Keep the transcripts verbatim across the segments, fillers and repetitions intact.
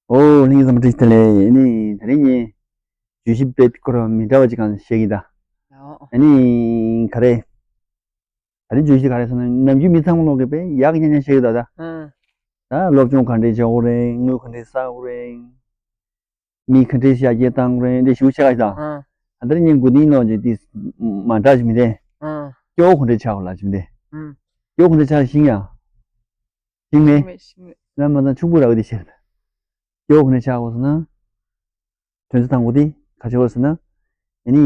ཨོ་ལྷན་རྒྱས་ཚང་མ་བཀྲ་ཤིས་བདེ་ལེགས། ཨ་ནི་དེ་རིང་ངས་བརྗོད་གཞི་དཔེ་སྐོར་མི་འདྲ་བ་ཅིག་གང་བཤད་ཀྱི་ད། ཨོ། ཨ་ནི་ག་རེ། ད་རིང་བརྗོད་གཞི་ག་རེ་ཟེར་ན། ནམ་རྒྱུན་མི་ཚང་མ་ལོག་གི་དཔེ་ཡག་ཉན་ཉན་བཤད་ཀྱི་ད་ད། ཨང་། ད་སློབ་སྦྱོང་ག་འདྲས་བྱེད་དགོས་རེད། དངུལ་ག་འདྲས་བསགས་དགོས་རེད། མི་ག་འདྲས་ཡར་རྒྱས་བཏང་དགོས་རེད། འདི་ཞུ་ཆ་ག་ཞིག་དང་། ཨང་། ད་རིང་ངས་མགོ་ནི་ལོག་ཅིག་དེ་མ་འདྲ་ཞིག་མི་དེ། ཨང་། སྐྱོ་བོ་ག་འདྲས་ཆགས་དགོས་ལ་ཞིག་མི་དེ། ཨང་། སྐྱོ་བོ་ག་འདྲས་ཆགས་ཤིང་ཡ། ཤིང་མེད། ཤིང་མེད་ཤིང་མེད། ན་མ་ད་ཕྱུག་པོ་ར་བ་དེ་ཤེས། སྐྱོ་བོ་ག་འདྲས་ཆགས་དགོས་ཟེར་ན། དོན་ཚན་དང་པོ་དེ་ག་ཆེ་བོ་ཟེར་ན། ཨ་ནི།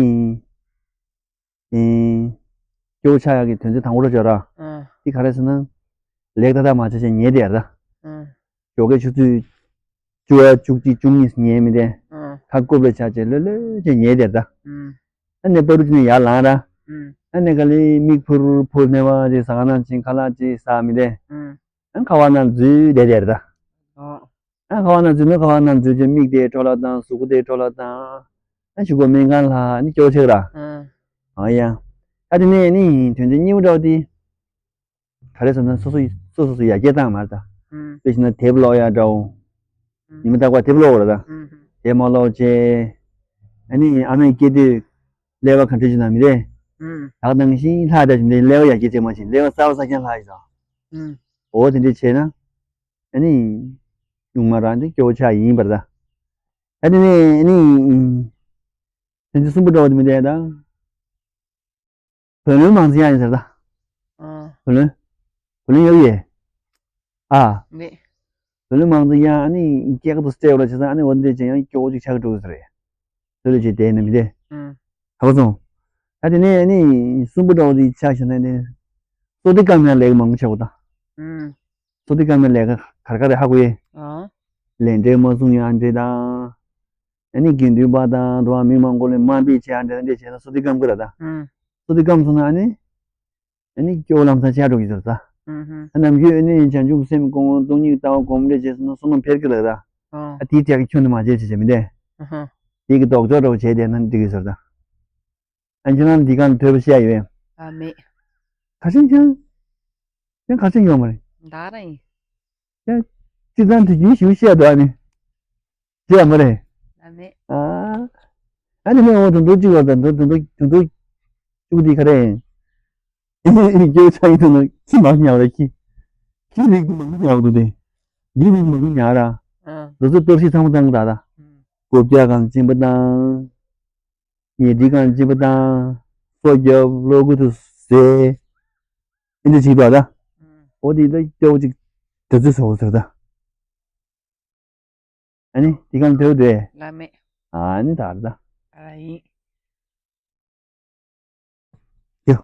ཨེ། སྐྱོ་བོ་ཆགས་ཡག་གི་དོན་ཚན་དང་པོ་ར་ཅོ་ར། ཨ། དེ་ག་རེ་ཟེར་ན། ལེགས་ཏག་ཏག་མ་བྱས་བྱས་ཉལ་བསྡད་ཡ་ར་ད། ཨ། ཞོགས་ཀའི་ཆུ་ཚོད་བཅུ་པ་བཅུ་གཅིག་བཅུ་གཉིས་ཉལ་མི་དེ། ཨ། ཁ་སྐོམ་རེ་ཆགས་བྱས་ལྷོད་ལྷོད་བྱས་ཉལ་བསྡད་ཡ་ར་ད། ཨ། ཨ་ནི་པ་རུ་ཅི་ནས་ཡར་ལངས་ར། ཨ། ཨ་ནི་ག་ལེ་མིག་ཕུར་ཕུར་ནས་བ་ཅིག་ཟ་ཁང་ནང་ཕྱིན། ཁ་ལག་ཅིག་ཟ་མི་དེ། ཨ། ཨ་ཁ་བ་ནང་འཛུལ་བསྡད་ཡ་ར་ད། ཨ། ཨ་ཁ་བ་ནང་འཛུལ་ནས་ཁ་བ་ནང་འཛུལ་བྱས་མིག་དེ་འཕྲོ་བརླག་བཏང་། གཟུགས་པོ་དེ་འཕྲོ་བརླག་བཏང་། ཨ་ཞུ་གོ་སྨན་ཁང་ལ་ནི་སྐྱོ་ཆེ་ར། ཨ། ཨ་ཡ། ཨ་དེ་ནས་ནི་དོན་ཚན་གཉིས་པ་འདྲ་བ་དེ། ག་རེ་ཟེར་ན་སོ་སོ་སོ་སོ་སོ་ཡར་རྒྱས་བཏང་མ་རེད་ད། ཨ། དཔེ་བྱས་ན་དེབ་ཀློག་ཡ་འདྲ་བོ། ཨ། ཉི་མ་རྟག་པར་དེབ་ཀློག་དགོས་རེད་ད། ཨ། དེབ་མ་ཀློག་བྱས། ཨ་ནི་ཨ་མས་སྐྱེས་དུས་ཀླད་པ་ག་འདྲ་བྱུང་ན་མི་རེད། ཨ། ད་ག་ནང་བཞིན་ལྷག་འདྲ་བྱུང་དུས་ཀླད་པ་ཡར་རྒྱས་བྱེད་མ་བྱེད། ཀླད་པ་གསར་པ་གསར་རྐྱང་ལྷག་ཡོད་ད། ཨ། འོ་དེ་འདྲ་བྱས་ན། ཨ་ནི། གཞུག་མ་རང་དེ་སྐྱོ་བོ་ཆགས་ཡིན་པར་ད། ཨ་ནི་ནི་ཨ་ནི། དོན་ཚན་གསུམ་པ་འདྲ་བ་དེ་མི་འདྲ་ད། བུ་ལོན་མང་ཙམ་གཡར་ཡིན་ཟེར་ད། ཨ། བུ་ལོན། བུ་ལོན་ཡོད་ཡེ། ཨ། མེད། བུ་ལོན་མང་ཙམ་གཡར། ཨ་ནི་སྐྱེས་ཁ་དུ་སྤྲད་པ་ལ་བྱས་ཙང་ཨ་ནི་འོ་འདི་བྱས་ཡང་སྐྱོ་བོ་ཅིག་ཆགས་ཀྱི་འགྲོ་གི་ཟེར་རེད། ལྷོད་ལྷོད་བྱས་བསྡད་ན་མི་བདེ། ཨ། ག་པར་སོང་། ད་དེ་ནས་ཨ་ནི་གསུམ་པ་འདྲ་བ་དེ་ཆགས་བྱུང་ན་ནི། བསོད་བདེ་སྒམ་ཡང་ལས་ཀ་མང་པོ་བྱེད་དགོས་ད། ཨ། བསོད་བདེ་སྒམ་ཡང་ལས་ཀ་ག་རེ་ག་རེ་ཧ་གོ་ཡེ། ཨ། ལས་འབྲས་མ་བཟུང་ཡ་འདྲེ་དང་། ཨ་ནི་དགེ་འདུན་པ་དང་དུ་བ་མི་མང་པོ་ལ་དམའ་འབེབས་བྱེད་ཡ་འདྲེ་དང་འདྲེ་བྱས་ན་བསོད་བདེ་སྒམ་གི་ར་ད། ཨ། བསོད་བདེ་སྒམ་སོང་ན་ཨ་ནི། ཨ་ནི་སྐྱོ་བོ་ལམ་སང་ཆགས་འགྲོ་གི་ཟེར་ད། ཨ་ནམ་རྒྱུན་ཨ་ནི་བྱང་ཆུབ་སེམས་སྐོང་སྟོང་ཉིད་ལྟ་བ་སྒོམ་འདྲེ་བྱས་སོང་ན་བསོད་ནམས་འཕེལ་གི་ལ་ད། ཨ། ཨ་དེའི་གྲས་ཀྱི་ཁྱོན་ནས་མ་བྱས་བྱས་བྱས་མི་འདྲེ། ཨ། དེ་གི་ལྡོག་ཕྱོགས་འདྲ་བོ་བྱས་བསྡད་ན་འགྲིག་གི་ཟེར་ད། ཨ་ཁྱེད་རང་འདི་གང་ཐོས་པ་བཤད་ཡོད། ཨ་མེད། ཁ་ཆེམས་ཁྱེད། ཁྱེད་ཁ་ཆེམས་ཡོད་མ་རེད། ད་ར་ཡིན། ཁྱེད་སྤྱིར་བཏང་དུས་རྒྱུན་ཞིག་བཤད་འདུག་ཨ་ནི། བཤད་མ་རེད། ཨ་མེད། ཨ། ཨ་ནི་མེད་འོ་དུང་དུང་གཅིག་ལ་དུང་དུང་དུང་དུང་དུང་དུང་གཅིག་དེ་ག་རེ། སྐྱོ་ཆ་ཡིན་དུང་དུང་ཁྱི་མང་ཉག་ར་ཁྱི། ཁྱི་རིགས་དུ་མང་ཉག་འདུག་དེ། འདི་རིགས་མང་ཉག་ར། ཨ། དུ་ཚོད་གཏོར་བཤིག་ཚང་མ་བཏང་གི་ད་ད། ཨ། སྒོ་བརྒྱ་གང་གཅིན་པ་བཏང་། ཉལ་ཁྲི་གང་གཅིན་པ་བཏང་། སོ་རྒྱབ་གློག་སྒུལ་དུ་ཟས། ཨེ་འདྲ་བྱེད་པ་ད། ཨ། འོ་དེ་ད་སྐྱོ་བོ་ཅིག་དུས་ཚོད་བཟོ་དགོས་ཟེར་ད། ཨ་ནི་དེ་གང་ཐོས་དེ། ལ་མེད། ཨ་ནི་ད་རེད་ད། ཨ་ཡིན།